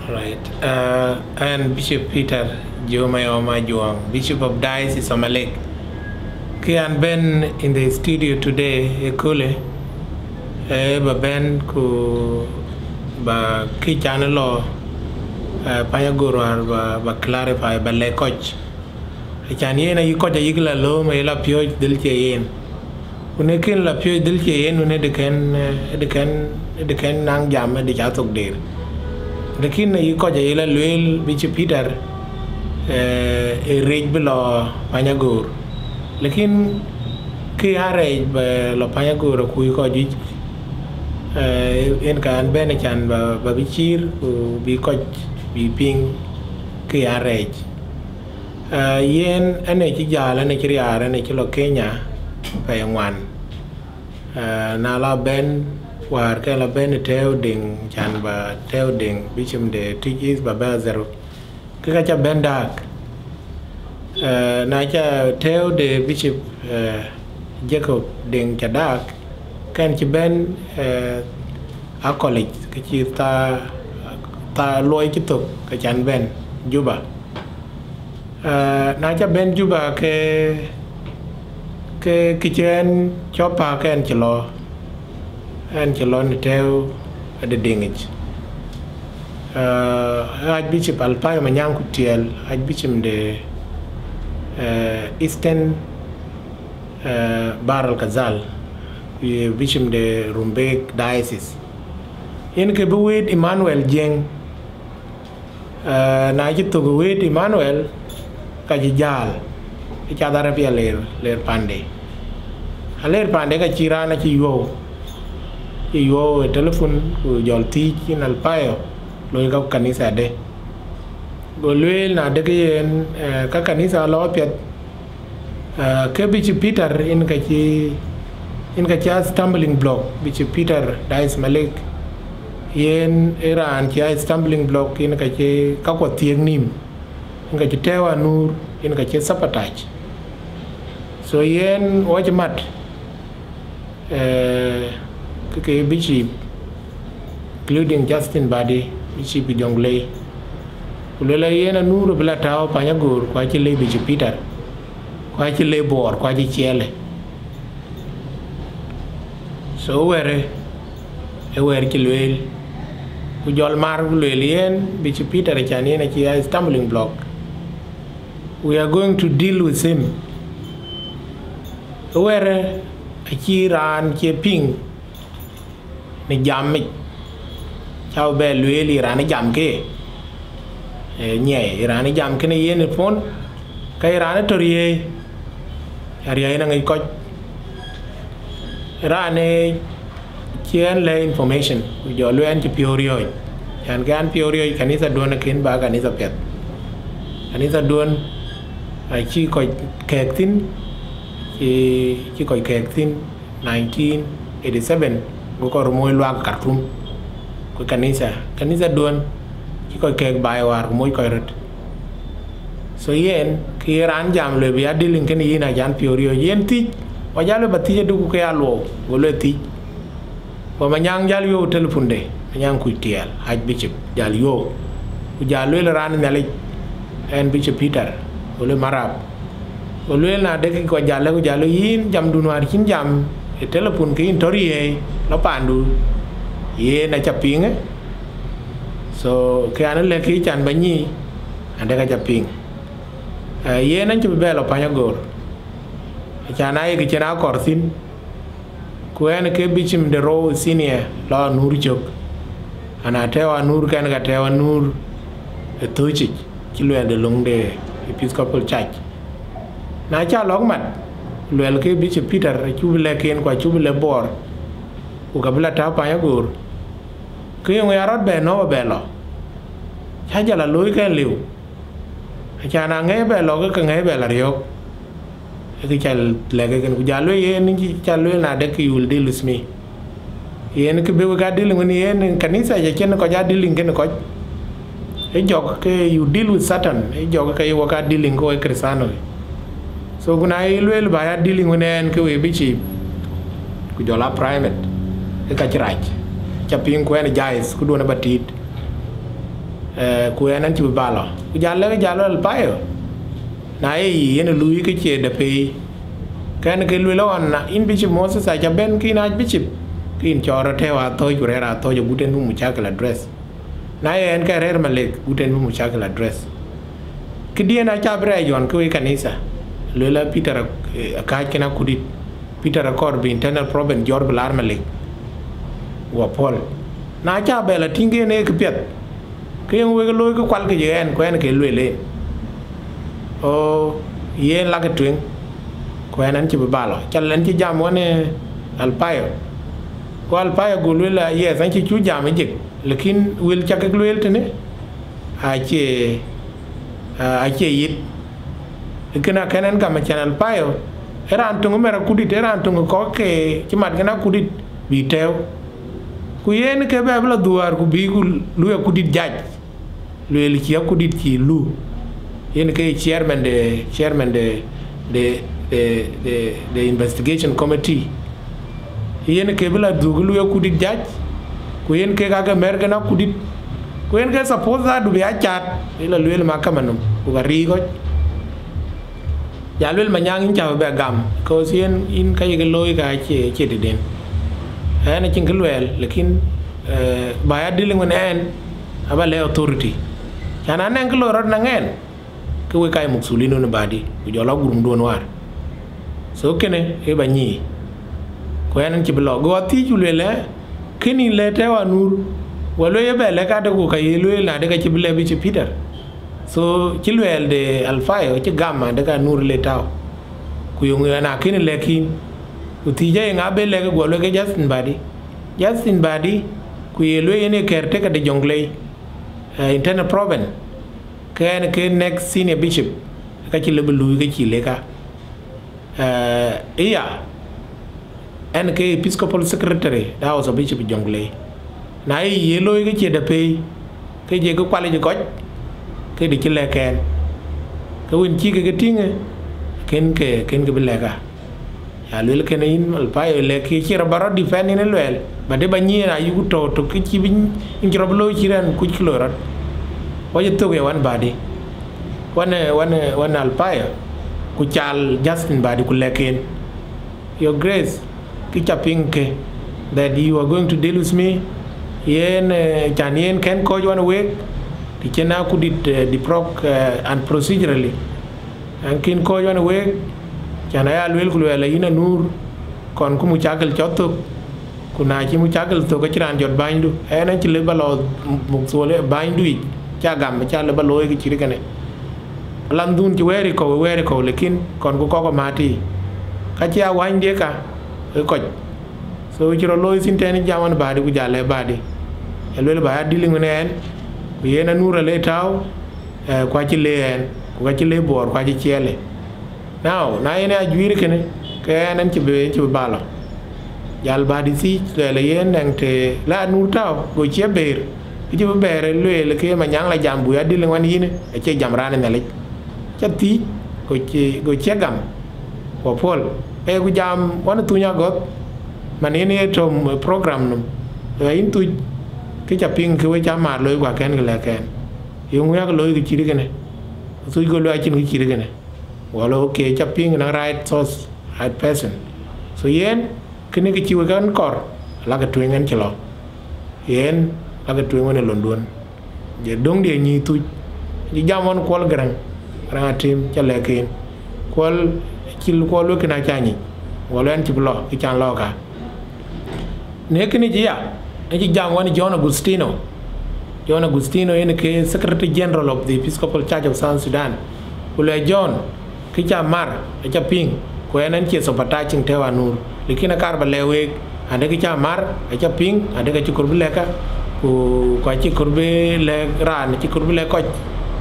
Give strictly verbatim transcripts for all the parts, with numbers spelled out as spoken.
Right. Uh, and Bishop Peter Joma Yoma Juang, Bishop of Diocese of Malek. Ki an ben in the studio today, ekule, eh, ba ben ku ba ki chan lo, eh, Panyagor war ba, ba clarify, ba le koch. Achan yen ayi kɔc ayïk la lööm, aye la piööc dhil cie yen. Ku në kën la piööc dhil cie yen, në dë kën, eh, dë kën, dë kën naŋ jam, dë ca thok der. Lakin ayi kɔc aye la lueel Bishop Peter, eh, ë rec bï lɔ Panyagor. Lakin kë ya rɛɛc bë lɔ Panyagor akuc kɔc juëc, eh, en ka an ben acan ba, ba bï cïïr, ku bï kɔc bï piŋ kë ya rɛɛc. Ah, yen ënë cï jäl, ënë cï riaar, ënë cï lɔ Kenya pɛɛi ŋuan. Ah, na la bɛ̈n wäär ke la bɛ̈n ë Tɛ̈ɛ̈u Deŋ, can ba Tɛ̈ɛ̈u Deŋ, Bishop de Twic East ba bɛ adhɛr, ke ka ca bɛ̈n daak. Ah, na ca Tɛ̈ɛ̈u de Bishop, eh, Jacob Deŋ ca daak, kɛn cï bɛ̈n, eh, a college, ke cï thaa, thaa luɔi cï thök, ke can bɛ̈n Juba. Ah, na ca bɛ̈n Juba ke, ke kë cï ɛn cɔp päk ɛn cï lɔ, ɛn cï lɔ në Tɛ̈ɛ̈u de Deŋic. Ah, Archbishop Alpayo Manyaŋ Kutiɛl, Archbishop de, eh, Eastern, eh, Bahr el Ghazal, ku ye Bishop de Rumbek Diocese. Yen ke bï wëët Emmanuel Jiëŋ. Eh, na cï thök wëët Emmanuel, ka cï jäl, ë cath arabia ler, ler pande. Aler pande ka cï raan acï yuɔ̈u, cï yuɔ̈u ë telephone, ku jɔl thiic yïn Alpayo, loi ka kanitha de. Go lueel na de ke yen, eh, ka kanitha lɔ piɛth, Ah, ke Bishop Peter yen ka cï, yen ka cï a stumbling block, Bishop Peter Diocese Malek, yen ë raan cï a stumbling block, yen ka cï ka kuɔ thiëëk nïïm, yen ka cï tɛ̈ɛ̈u anur, yen ka cï sabotage. So yen wɔ cï mat, eh, ke ke Bishop, including Justin Badi, Bishop Jonglei. Ku luel yen anur bï la tääu Panyagor, ku acï lëu Bishop Peter, ku acï lëu Bor, ku acï ciɛɛlë. So wɛ̈ɛ̈rë, ë wɛ̈ɛ̈r cï lueel. Ku jɔl mar ku lueel yen Bishop Peter, acan yen acï a stumbling block. We are going to deal with him. Ë wɛ̈ɛ̈rë acï raan cie piŋ në jam yic, cä bɛ lueel ye raan ë jam ke, eh, nyiɛɛi, ye raan ë jam kënë yen ë phone, ka ye raan ë tɔ̈ riëëi, ya riëëi ë ŋic kɔc. Raan ë cï ɛn lɛ̈k information, ku jɔ lueel ɛn cï piɔ̈u riɔ̈ɔ̈c, yan ke an piɔ̈u riɔ̈ɔ̈c kanitha duön akën ba kanitha piɛth. Kanitha duön acï kɔc kɛ̈ɛ̈k thïn, cï, cï kɔc kɛ̈ɛ̈k thïn. Nineteen eighty seven, go kɔc röt moc luaak Khartoum, ku kanitha, kanitha duön cï kɔc kɛ̈ɛ̈k baai wäär ku moc kɔc röt. So yen ke ye raan jam lueel bï ya dealing kënë yïn, acan piɔ̈u riɔ̈ɔ̈c. Yen thiëc, wa jal lueel ba thiëc aduk ke ya luɔu, go lueel thiëc. Wa Manyaŋ jal yöök telephone de, Manyaŋ kuc tiɛɛl, Archbishop jal yöök. Ku jal lueel raan Nhialic, ɛn Bishop Peter, go lueel marap. Go lueel na dek kɔc jal lɛ̈k, ku jal lueel yïn jamdun wäär cïn jam ë telephone ke yïn tɔ̈ riëëi lɔ paandu, yen aca piŋ. So ke an lɛ̈k kë can ba nyii, adek aca piŋ. Eh, yen an cï bï bɛ lɔ Panyagoor, acan ayek cïn akɔr thïn, ku ɛn ke Bishop de rou senior lɔ Anur cök, ana tɛ̈ɛ̈u Anur kɛn ka tɛ̈ɛ̈u Anur ë thöcic, cï luɛɛl de löŋ de Episcopal Church. Na ca lɔ̈k mat, luɛɛl ke Bishop Peter acu bï lɛ̈k ken, ku acu bï lɛ̈k Bor, ku ka bï la tääu Panyagoor, ke yöŋ ya rɔt bɛ nɔ̈k bɛ lɔ, ca jal a looi kɛn liu. Acan aŋɛ̈i bɛ lɔ ke ke ŋɛ̈i bɛ la riɔ̈ɔ̈k. Ë kë ca lɛ̈k ë kën, ku jal lueel yen, cï ca lueel na dek ke you will deal with me. Yen kë bï wek a dealing wën yen kanitha, acïn kɔc a dealing kënë kɔc. Ë jɔk ke you deal with Satan, ë jɔk ke ye wek a dealing ke wek Krithano. So ku na ye lueel ba ya dealing wën ɛn ke wek bï cï, ku jɔl a primate, ë ka cï rac, ca piŋ ku ɛn jais, ku duɔ̈n ë ba tiit. Eh, ku ɛn an cï bï ba lɔ. Ku jal lɛ̈k jal lueel Payo. Na ye yï yen luui ke cie dapei. Kɛn ke lueel ɣɔn na, yïn Bishop Moses aca bɛ̈n ke yïn Archbishop, ke yïn cɔɔr rɔt tɛ̈ɛ̈u athööc ku rɛ̈ɛ̈r athööc agut ɛn bï mucakil address. Na ye ɛn ke rɛ̈ɛ̈r Malek, gut ɛn bï mucakil address. Këdiɛ̈n aca bï rɛɛc ɣɔn ke wek kanitha. Lueel a Peter, eh, akääc kën akudït. Peter akɔɔr bï internal problem jɔt bï laar Malek. Guɔ puɔ̈l. Na ca bɛ la tïŋ ke yen ee këpiɛth, ke yen wek looi ke kual ke ye ɛn, ku ɛn ke lueel en. O, yen lakë tueŋ, ku ɛn an cï bï ba lɔ. Ca lɛn cï jam wën ë Alpayo. Ku Alpayo go lueel, yes, an cï cu jam ë jek, lakin wël ca kek lueel tënë, acie, acie yith. Kën akën ɛn gam acan Alpayo, ë raan töŋ ë mɛr akudït, ë raan töŋ ë kɔ̈k ke cï mat kën akudït bï tɛ̈ɛ̈u. Ku yen ke bɛ bï la dhuäär ku bï ku luui akudït jac. Lueel cï akudït cï lu. Yen ke chairman de, chairman de, de, de, de, de investigation committee. Yen ke bï la dhuk luui akudït jac, ku yen kek ake mɛr kën akudït. Ku yen ke suppose that du bï a caat, ë la lueel mahakama nɔm, ku ka riic kɔc. Ya lueel Manyaŋ yïn ca bɛ gam, because yen yïn ka yek looi ka cie, cie tëden. Ɛn acïn kë luɛɛl, lakin, eh, ba ya dealing wën ɛn, aba lɛ̈k authority. Can anɛŋ kë loi rɔt naŋ ɛn, ke wek ka ye mukthulin wën badi, ku jɔl a gurumduön wäär. So kënë ë ba nyii. Ku ɛn cï bï lɔ, go athiëc ku lueel ë, kënë yïn le tɛ̈ɛ̈u Anur, wa lueel ye bɛ lɛ̈k ade ku ka ye lueel na de ka cï bï lɛ̈k Bishop Peter. So cï luɛɛl de Alpayo cï gam ade ka Anur le tääu. Ku yöŋ ɛn akënë lɛ̈k yïn. Ku thiëc aye ŋa bï lɛ̈k guɔ lueel ke Justin Badi. Justin Badi, ku ye lueel yen ye caretaker de Jonglei, eh, internal province. Ke ɛn ke next senior bishop, ka cï lëu bï luui ke cï lëk a. Eh, iya, ɛn ke Episcopal Secretary, the House of Bishop Jonglei. Na ye ye looi ke cie dapei, ke je ke kualic kɔc, ke de cï lɛ̈k ɛn. Ke wën cï ke ke tïŋ, kën ke, kën ke bï lɛ̈k a. Ya lueel kënë yïn Alpayo lɛ̈k kë cï rɔt ba rɔt defend yïn ë luɛɛl, ba de ba nyiɛɛn ayuk tɔ̈u tök kë cï bï yïn cï rɔt bï looi cï rɛn kuc kë loi rɔt. Wa cï thök ye wan Badi. Wan, eh, wan, eh, wan Alpayo, ku cal Justin Badi ku lɛ̈k en. Your Grace, kë ca piŋ ke, that you are going to deal with me, yen, eh, can yen kɛn kɔc wan wek, të cïn akudït, eh, Diprok, eh, and procedurally. Ɛn kën kɔc wan wek, can aya lueel ku luɛɛl yïn Anur, kɔn ku mucakil cɔt thök, ku na cï mucakil thök, acï raan jɔt bänydu, ɛn acï lëu ba lɔ muk thuɔl ë bänydu yic, ca gam, ca lëu ba looi kë cït kënë. Alandhun cï wɛɛr ë kɔ̈u, ë wɛɛr ë kɔ̈u, lakin kɔn ku kɔk ë määt ë, ka cï a wänydië ka, ë kɔc. So cï rɔt looi thïn tɛ̈n ë jam wan Badi ku jal lɛ̈k Badi. Ë lueel ba ya dealing wën ɛn, ku yen Anur ale tääu, eh, ku acï le ɛn, ku ka cï le Bor, ku acï ciɛɛl ë. Now, na yen a juiir kënë, ke ɛn, ɛn cï bï, cï bï ba lɔ. Jal Badi thiëc, luɛɛl ë yen nɛŋ të la Anur tääu, go cï bɛ̈ɛ̈r, kë cï bï bɛ̈ɛ̈r ë lueel ke Manyaŋ la jam, buk ya dealing wën yïn, acie jam raan ë Nhialic. Athiëc, go cï, go cï gam, ku apuɔl. Ee, ku jam wän Thuny Agɔ̈th, man yen ye tɔ̈ program nɔm. Ee, yïn Thuc, kë ca piŋ kë we ca maar looi, ku akën kë lɛ̈k ɛn. Yeŋö yak looi kë cït kënë? Thuc go lueel acïn kë cït kënë. Go lueel, okay, ca piŋ në right source, right person. So yen, kënë kë cï wek ɛn kɔɔr, lakë tueŋ ɛn cï lɔ. Yen, lakë tueŋ wën ë londuɔ̈n. Je döŋdiɛ̈ nyïï Thuc. Cï jam wän Kuɔl Gäräŋ, Gäräŋ Atem, ca lɛ̈k en. Kuɔl, cï Kuɔl wek kënë aca nyic. Go lueel ɛn cï bï lɔ, kë can lɔ ka. Në kënë cï ya, ë cï jam wän John Agustino. John Agustino yen ke Secretary General of the Episcopal Church of South Sudan. Ku lueel John, kë ca mar, aca piŋ, ku ɛn ɛn cie sympathizing tëë Anur. Lakin akɔɔr ba lɛ̈k week, ade kë ca mar, aca piŋ, ade kë cï kɔɔr bï lɛ̈k ka, ku, ku acï kɔɔr bï lɛ̈k raan, acï kɔɔr bï lɛ̈k kɔc,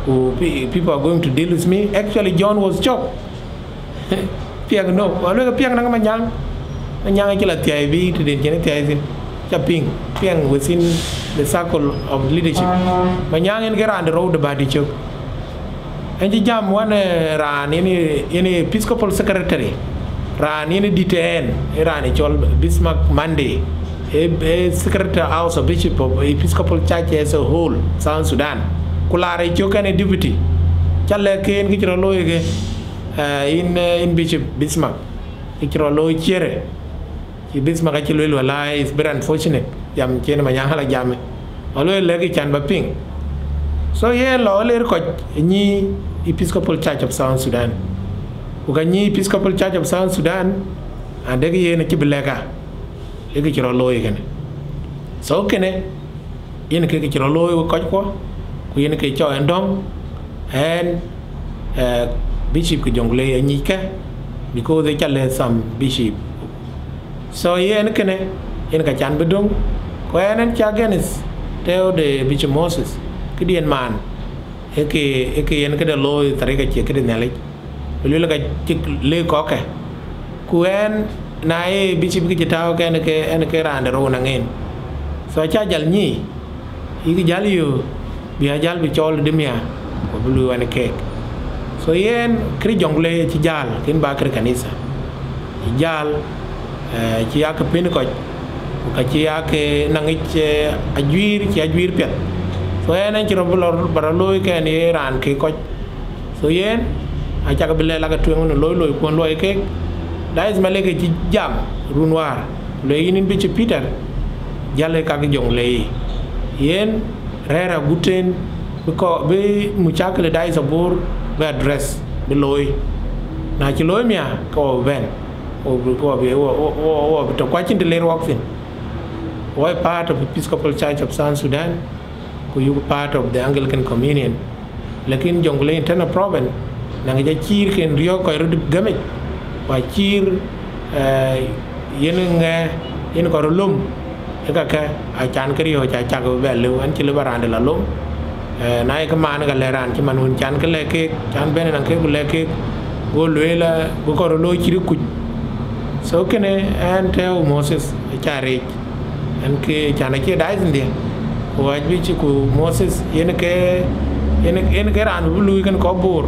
ku pe-, people are going to deal with me. Actually, John was shocked. Piɛŋ no, wa lueel ke piɛŋ naŋ Manyaŋ. Manyaŋ acï la thiai bï tëden cïn thiai thïn. Ca piŋ, piɛŋ within the circle of leadership. Manyaŋ yen ke raan de rou de bädï cök. Ɛn cï jam wän, eh, raan yen, yen Episcopal Secretary. Raan yen dït ɛn, ë raan ë cɔl Bismarck Monday. Ë, ë Secretary House of Bishop of Episcopal Church as a whole, South Sudan. Ku laar ë cök ɛn ë deputy. Ca lɛ̈k ken kë cï rɔt looi ke. Eh, yïn, eh, yïn Bishop Bismarck, kë cï rɔt looi ciëërë. Cï Bismarck acï lueel, wala, it's very unfortunate. Jam cïn Manyaŋ ala jam. Wa lueel lɛ̈k can ba piŋ. So yen lɔ ler kɔc nyïï Episcopal Church of South Sudan. Ku ka nyïï Episcopal Church of South Sudan, adek yen acï bï lɛ̈k ka. Ë kë cï rɔt looi kënë. So kënë, yen ke kë cï rɔt looi wek kɔckuɔ, ku yen ke cɔk ɛn dɔ̈ŋ, ɛn, eh, bishop ke Jonglei anyickë, because ë ca lɛ̈k some bishop. So yen kënë, yen ka can bï döŋ, ku ɛn, ɛn cï against tëëu de Bishop Moses, këdiɛ̈n man, ë ke, ë ke yen këde looi tharika cie këde Nhialic. Bï lueel ka cïk lëk kɔ̈kkë. Ku ɛn, na ye bishop kë cï tääu ke ɛn ke, ɛn ke raan de rou naŋ en. So aca jäl nyïï, yïk jäl yöök, bï a jäl bï cɔɔl ë dï miäk, ku bï luui wɛn keek. So yen, kërë Jonglei acï jäl, kën ba kërë kanitha. Cï jäl, eh, cï yak pën kɔc, ku ka cï yak naŋic, eh, ajuiir, cï ajuiir piɛth. So ɛn, ɛn cï rɔt bï lɔ, ba rɔt looi ke ɛn ye raan ke kɔc. So yen, acak bï lɛ̈k lakë tueŋ wën looi looi kuɔn luɔi kek. Diocese Malek ë cï jam run wäär, ku le yïn, yïn Bishop Peter, jäl ë kak Jonglei. Yen rɛ̈ɛ̈r agut tën bï kɔ, bï mucakil ë Diocese of Bor bï address, bï looi. Na cï looi miäk, ke wɔ bï bɛ̈n, wɔ bï, wɔ bï, wɔ, wɔ, wɔ, wɔ bï tɔ̈, ku acïn të ler wɔk thïn. Wɔ part of Episcopal Church of South Sudan, ku yuk part of the Anglican Communion. Lakin Jonglei Internal Province, naŋ jɔ cïïr ken riɔ̈ɔ̈k kɔc röt gämic, ku acïïr, eh, yen ŋɛ, yen kɔc röt löm, ë kakë, acan kë riɔ̈ɔ̈c acak bï bɛ lëu, ɛn cï lëu ba raan de la löm. Eh, na ye kë man, ka lɛ̈k raan cï man wën can kë lɛ̈k keek, can bɛ̈n ë naŋ keek ku lɛ̈k keek, go lueel, eh, bï kɔc röt looi cït kuc. So kënë ɛn tëëu Moses aca reec. Ɛn ke can acie diocese diɛ̈, ku Archbishop ku Moses, yen ke, yen, yen ke raan bï luui kën kɔc Bor,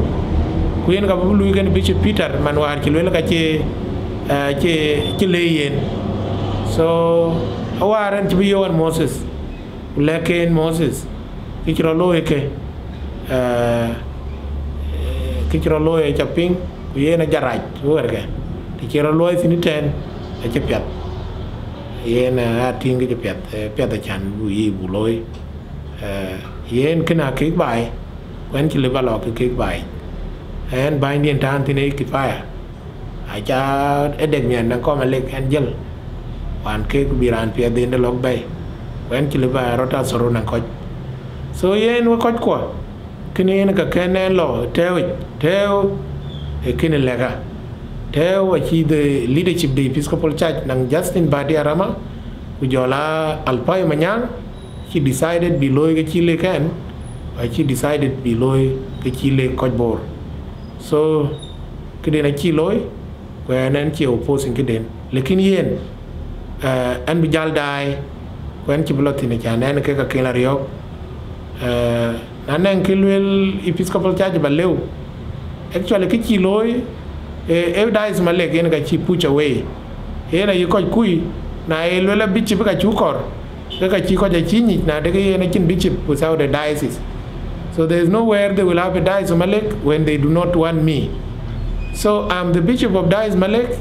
ku yen ka bï luui kën Bishop Peter, man wäär cï lueel ka cï, eh, cï, cï lëi yen. So, awäär ɛn cï bï yöök ɛn Moses, ku lɛ̈k ke yen Moses, kë cï rɔt looi ke, eh, kë cï rɔt looi aca piŋ, ku yen ajarac wërkë. Të cï rɔt looi thïn ëtɛ̈ɛ̈n, acï piath. Yen, eh, a tïŋ kë cï piath, eh, piath acan bu yï bu looi. Eh, yen kënë akek baai, ku ɛn cï lëu ba lɔ ke kek baai. Ɛn bänydiɛ̈n tään thïn ë kipaya. Aca ë dek miɛt naŋ kɔm alek ɛn jiël. Wään kek bï raan piɛth dhiënde lɔ̈k bɛ̈i. Ku ɛn cï lëu ba rɔt athör naŋ kɔc. So yen wek kɔckuɔ, kënë yen ka kën ɛn lɔ tëëuic, tëëu ë kënë lɛ̈kä. Tëëu acï the leadership de Episcopal Church naŋ Justin Badi Arama, ku jɔl a Alpayo Manyaŋ, cï decided bï looi ke cï lëk ɛn, acï decided bï looi ke cï lëk kɔc Bor. So, këden acï looi, ku ɛn, ɛn cie opposing këden. Lakin yen, eh, ɛn bï jäl daai, ku ɛn cï bï lɔ thïn, acan ɛn ke ka ken la riɔ̈ɔ̈k. Eh, na nɛŋ kë lueel Episcopal Church ba lëu, Actually, kë cï looi, eh, eh, Diocese Malek yen ka cï push away. Yen ayï kɔc kuc, na ye luel a bishop ka cuk kɔɔr, ke ka cï kɔc acï nyic, na de ke yen acïn bishop without a diocese. So there is nowhere they will have a Diocese Malek when they do not want me. So I'm the bishop of Diocese Malek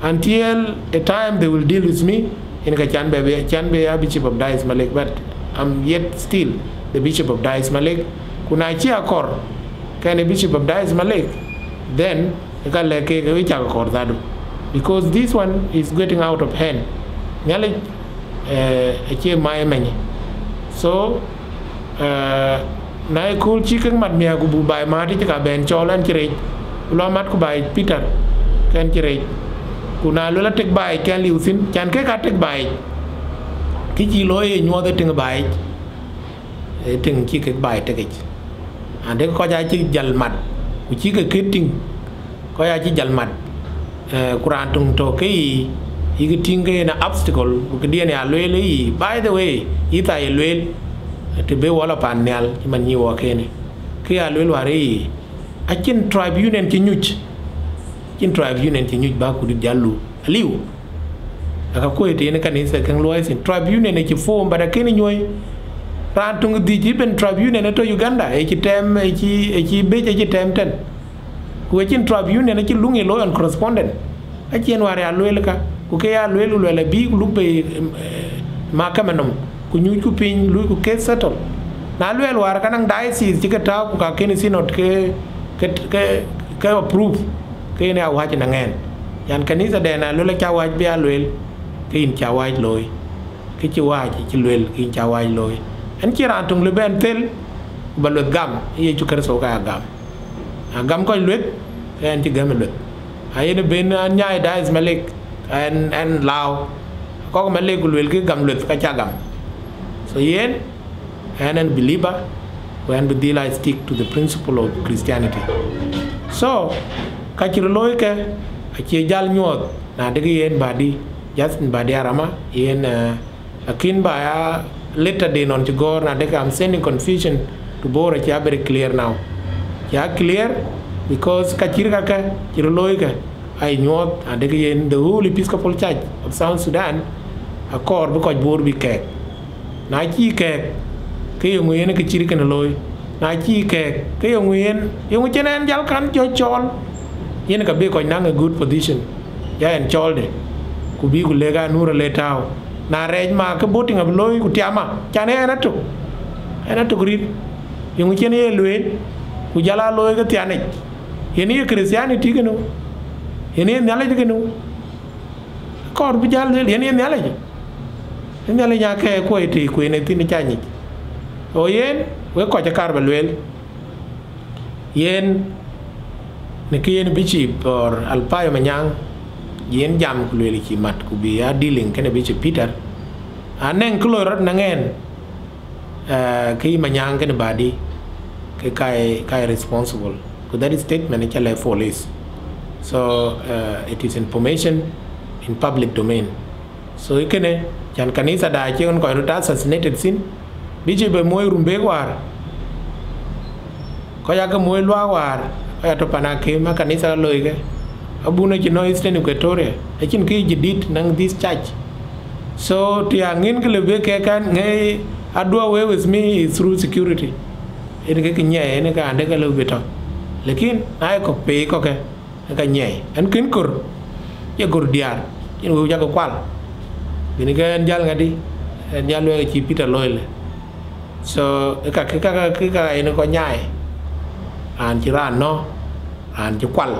until a time they will deal with me. Yen ka can be, can be a bishop of Diocese Malek, but I'm yet still the bishop of Diocese Malek. Ku na cï akɔɔr, kɛn a bishop of Diocese Malek, then ka lɛ̈k ke ke cak kɔɔr dhadu, because this one is getting out of hand. Nhialic, eh, acie mai mɛny. So, eh, na ye kööl cï kek mat miäk ku buk baai mat, cï ka bɛn cɔɔl, ɛn cï rec, ku lɔ mat ku baai Peter, kɛn cï rec. Ku na luel atek baai kɛn liu thïn, can kek atek baai, kë cï looi ye nyuɔɔth ë tiŋ baai, ë tiŋ cï kek baai tekic. Ande kɔc acï jal mat, ku cï ke kët tiŋ, kɔc acï jal mat. Eh, ku raan töŋ tɔ̈ ke yï, yï ke tïŋ ke yen a obstacle, ku këdiɛ̈n ya lueel ë yï. By the way, yï tha ye lueel, të be wɔ lɔ pan nhial, cï man nyï wɔ kënë. Kë ya lueel wäär ë yï, acïn tribe union cï nyuc, acïn tribe union cï nyuc bä kudït jal lu. Aliu. Aka kuɔ̈i të yen kanitha käŋ luɔi thïn. Tribe union acï form, but akënë nyuɔi. Raan töŋ dhïc, even tribe union ë tɔ̈ Uganda, ë cï tɛm, ë cï, ë cï bec, ë cï tɛm tɛn. Ku acïn tribe union acï luŋ ye looi on correspondent. Acïn wäär ya lueel ka, ku ke ya lueel, ku lueel abï, ku luk bei, em, eh, mahakama nɔm, ku nyucku piny, luiku case settle. Na lueel wäär ka naŋ diocese cï ke tääu, ku ka kën synod ke, ke, ke, ke approve, ke yen ya wäc në ŋɛn. Yan kanitha dɛn a lueel aca wäc bï a lueel, ke yïn ca wäc looi. Kë cï wäc cï lueel, ke yïn ca wäc looi. Ɛn cï raan töŋ lë bɛn thel, ku ba lueth gam, Yecu Kërtho ka ya gam. Na gam kɔc lueth, ke ɛn cï gäm ë lueth. Na yen ben an nyaai Diocese Malek, ɛn, ɛn lääu. Kɔ̈k Malek ku luelkï gam lueth, ka ca gam. So yen, ɛn, ɛn believer, ku ɛn bï dhil a stick to the principle of Christianity. So, ka cï röt looi ke, acie jal nyuɔɔth, na dek yen badi, Justin Badi Arama, yen, eh, Lakin ba ya letter de nɔn cï gɔ̈ɔ̈r na dek, I'm sending confusion to Bor, acie very clear now. Cie clear because ka cït kakë cï röt looi ke, ai nyuɔɔth na dek yen the whole Episcopal Church of South Sudan akɔɔr bï kɔc Bor bï kɛɛk. Na cï kɛɛk, ke yeŋö yen kë cït kënë looi? Na cï kɛɛk, ke yeŋö yen, yeŋö cïn ɛn jal kan jɔ cɔɔl? Yen ka bï kɔc naŋ a good position, ya ɛn cɔɔlde, ku bï ku lek a nur le tääu. Na rɛɛc ma ke voting abï looi ku tiama, can ë ɛn atök, ɛn atök rït. Yeŋö cïn ye lueel, ku jal a looi ke thianic. Yen ye Christianity kënë, yen ye Nhialic kënë. Kɔɔr bï jal lueel, yen ye Nhialic. Ë Nhialic nya kɛɛk kuɔi tëë kueen ë thïn ca nyic. O yen, wek kɔc ë kar ba lueel. Yen, në kë yen Bishop or Alpayo Manyaŋ, yen jam ku lueel cï mat ku bï ya dealing kënë Bishop Peter. Anɛŋ kë loi rɔt në ŋɛn, eh, kë yï Manyaŋ kënë badi, ke kaye, kaye responsible. Ku that statement ë ca lɛ̈k police. So, eh, it is information in public domain. So, ë kënë, can kanitha da cï ɣön kɔc röt assassinated thïn, bï cï bɛ muɔi Rumbek wäär. Kɔc aake muɔi Luaak wäär, kɔc atɔ̈ pan akïm, a kanitha ka looi ke. Abun acï nɔ̈k Eastern Equatoria, acïn kë jadid naŋ this church. So, të ya ŋïn kë lë bï kek kan ŋɛi, a do away with me is through security. Yen ke kë nyiɛɛi, yen ke ande ke lë bï tɔ̈. Lakin, na ye kɔ̈k pei kɔ̈k ke, ë ka nyiɛɛi. Ɛn kën kör, ye kör diaar, yen wëu cakï kual. Bïn ke ɛn jäl ŋadï, ɛn jäl luɛɛk cï Peter looi lë. So, ë ka, kë ka, kë ka yen kɔc nyaai. Raan cï raan nɔ̈k, raan cï kual,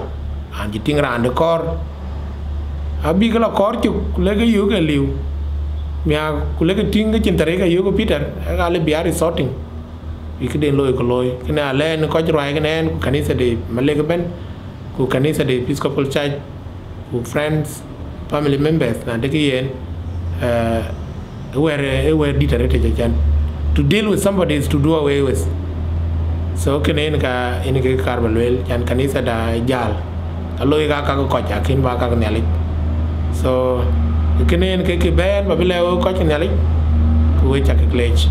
raan cï tïŋ raan de kɔɔr. Abï ke lɔ kɔɔr cök, ku lek ke yök ke liu. Miäk, ku lek ke tïŋ ke cïn tharik ke yök ke Peter, ë ka lë bï a resorting. Bï këden looi ku looi. Kënë alɛɛn kɔc ruai kënë ɛn, ku kanitha de Malek ëbɛ̈n, ku kanitha de Episcopal Church, ku friends, family members, na dek yen, eh, ë wɛ̈ɛ̈r, ë wɛ̈ɛ̈r dït arëët ëcä cän. To deal with somebody is to do away with. So kënë yen ka, yen ke kar ba lueel, cän kanitha da jal. Ka looi ka kak kɔc, akin ba kak Nhialic. So, kënë yen ke kë bɛ̈ɛ̈n ba bï lɛ̈k wek kɔc Nhialic, ku wek cak ke leec.